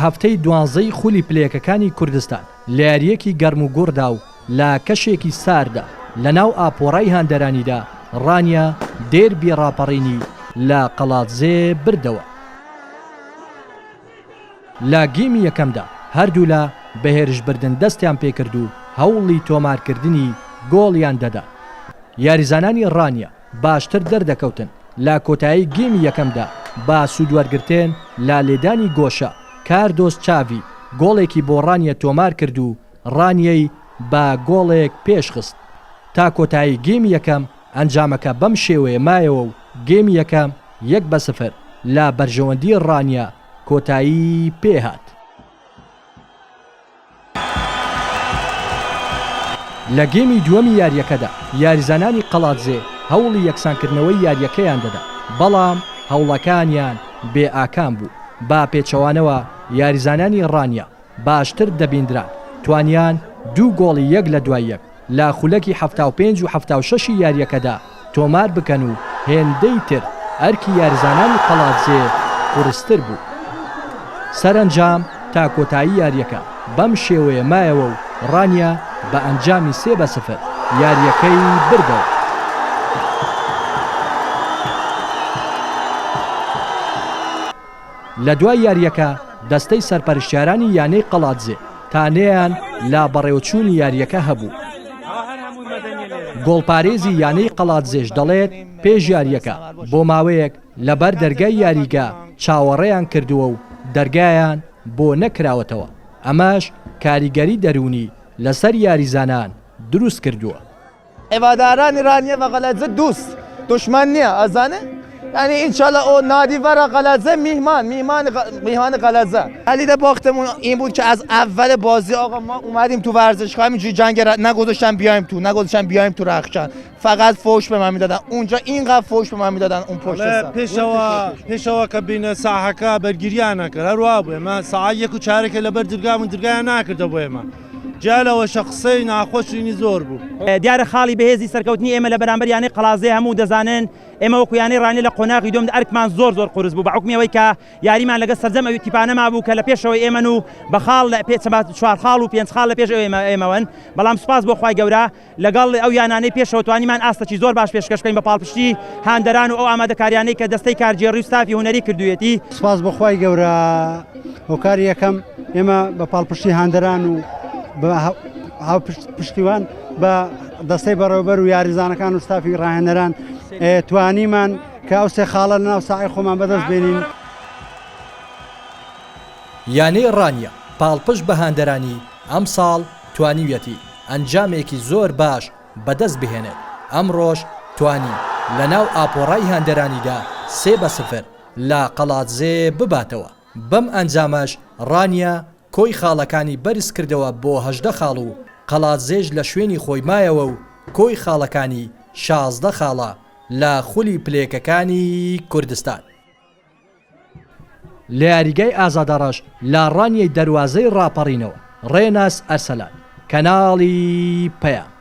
هەفتەی دوانزەی خولی پلەیەکەکانی کوردستان لە یارییەکی گەرموگوڕدا و لە کەشێکی ساردا لەناو ئاپۆرای هاندەرانیدا ڕانیە دێربی ڕاپەڕینی لە قەڵادزێ بردەوە. لە گێمی یەکەمدا هەردوولا بە هێرشبردن دەستیان پێکرد و هەوڵی تۆمارکردنی گۆڵیان دەدا. یاریزانانی ڕانیە باشتر دەردەکەوتن، لە کۆتایی گێمی یەکەمدا بە سوودوەرگرتن لە لێدانی گۆشە، کاردۆس چاڤی گۆڵێکی بۆ ڕانیە تۆمارکرد و ڕانیەی بە گۆڵێک پێشخست. تا کۆتایی گێمی یەکەم ئەنجامەکە بەم شێوەیە مایەوە و گێمی یەکەم یەک بە سفر لە بەرژەوەندی ڕانیە کۆتایی پێهات. لە گێمی دووەمی یارییەکەدا یاریزانانی قەڵادزێ هەوڵی یەکسانکردنەوەی یارییەکەیان دەدا، بەڵام هەوڵەکانیان بێ ئاکام بوو، بە پێچەوانەوە یاریزانانی ڕانیە باشتر دەبیندران، توانیان دوو گۆڵی یەک لە دوای یەک لە خولەکی 75 و 76 ی یارییەکەدا تۆمار بکەن و هێندەی تر ئەرکی یاریزانانی قەڵادزێ قورستر بوو. سەرەنجام تا کۆتایی یارییەکە بەم شێوەیە مایەوە و ڕانیە بە ئەنجامی سێ بە سفر یارییەکەی بردەوە. لە دوای یارییەکە دەستەی سەرپەرشتیارانی یانەی قەڵادزێ تانەیان لە بەڕێوەچوونی یارییەکە هەبوو. گۆڵپارێزی یانەی قەڵادزێش دەڵێت پێش یارییەکە بۆ ماوەیەک لەبەر دەرگای یاریگا چاوەڕێیان کردووە و دەرگایان بۆ نەکراوەتەوە، ئەمەش کاریگەری دەروونی لەسەر یاریزانان دروستکردووە. هەوادارانی رانیە و قەلادزە دوست دشمن نیە ئەزانێ یعنی انشالله او نادی ورا قەلادزە میهمان میهمان میهمان قەلادزە دلیل باختمون این بود که از اول بازی آقا ما اومدیم تو ورزشگاه همینجوری جنگ ر... نگذاشتن بیایم تو نگذاشتن بیایم تو رخکن فقط فوش به من میدادن اونجا اینقدر فوش به من میدادن اون پشت سر پێشەوە پێشەوە کە بینە ساحەکە بەرگریان نەکرد هەروە بوو ئێمە ساعت یەک و چارەکە لەبەر درگامون درگایان ناکردە بۆ ئێمە جیا لەوەشە قسەی ناخۆشینی زۆر بوو. دیارە خاڵی بەهێزی سەرکەوتنی ئێمە لە بەرامبەر یانەی قەڵادزێ هەموو دەزانن ئێمە وەکو یانەی ڕانیە لە قۆناغی دووەمدا ئەرکمان زۆر زۆر قورس بوو بە حوکمی ئەوەی کە یاریمان لەگەڵ سەرجەم ئەو تیپانە مابوو کە لە پێشەوەی ئێمەن و بە خاڵ لە پێ چوار خاڵ و پێنج خاڵ لە پێش ئێمە ئێمەوەن بەڵام سوپاس بۆ خوای گەورە لەگەڵ ئەو یانانەی پێشەوە توانیمان ئاستەکی زۆر باش پێشکەش بکەین بە پاڵپشتی هاندەران و ئەو ئامادەکاریانەی کە دەستەی کارگێڕی و ستافی هونەری کردوویەتی. سوپاس بۆ خوای گەورە هۆکاری یەکەم ئێمە بە پاڵپشتی هاندەران و پشتیوان بە دەستەی بەڕێوبەر و یاریزانەکان و ستافی ڕاهێنەران توانیمان کە ئەو سێ خاڵە لەناو ساحەی خۆمان بەدەست بێنین. یانەی ڕانیە پاڵپشت بە هاندەرانی، ئەمساڵ توانیویەتی ئەنجامێکی زۆر باش بەدەست بهێنێت، ئەمڕۆش توانی لەناو ئاپۆڕای هاندەرانیدا سێ بە سفر لە قەڵادزێ بباتەوە، بەم ئەنجامەش ڕانیە کۆی خاڵەکانی بەرزکردەوە بۆ 18 خاڵ و قەڵادزێش لە شوێنی خۆی مایەوە و کۆی خاڵەکانی 16 خاڵە لە خولی پلەیەکەکانی کوردستان. لە یاریگای ئازادەڕەش لە ڕانیەی دەروازەی ڕاپەڕینەوە، ڕێناس ئەرسەلان، کەناڵی پەیام.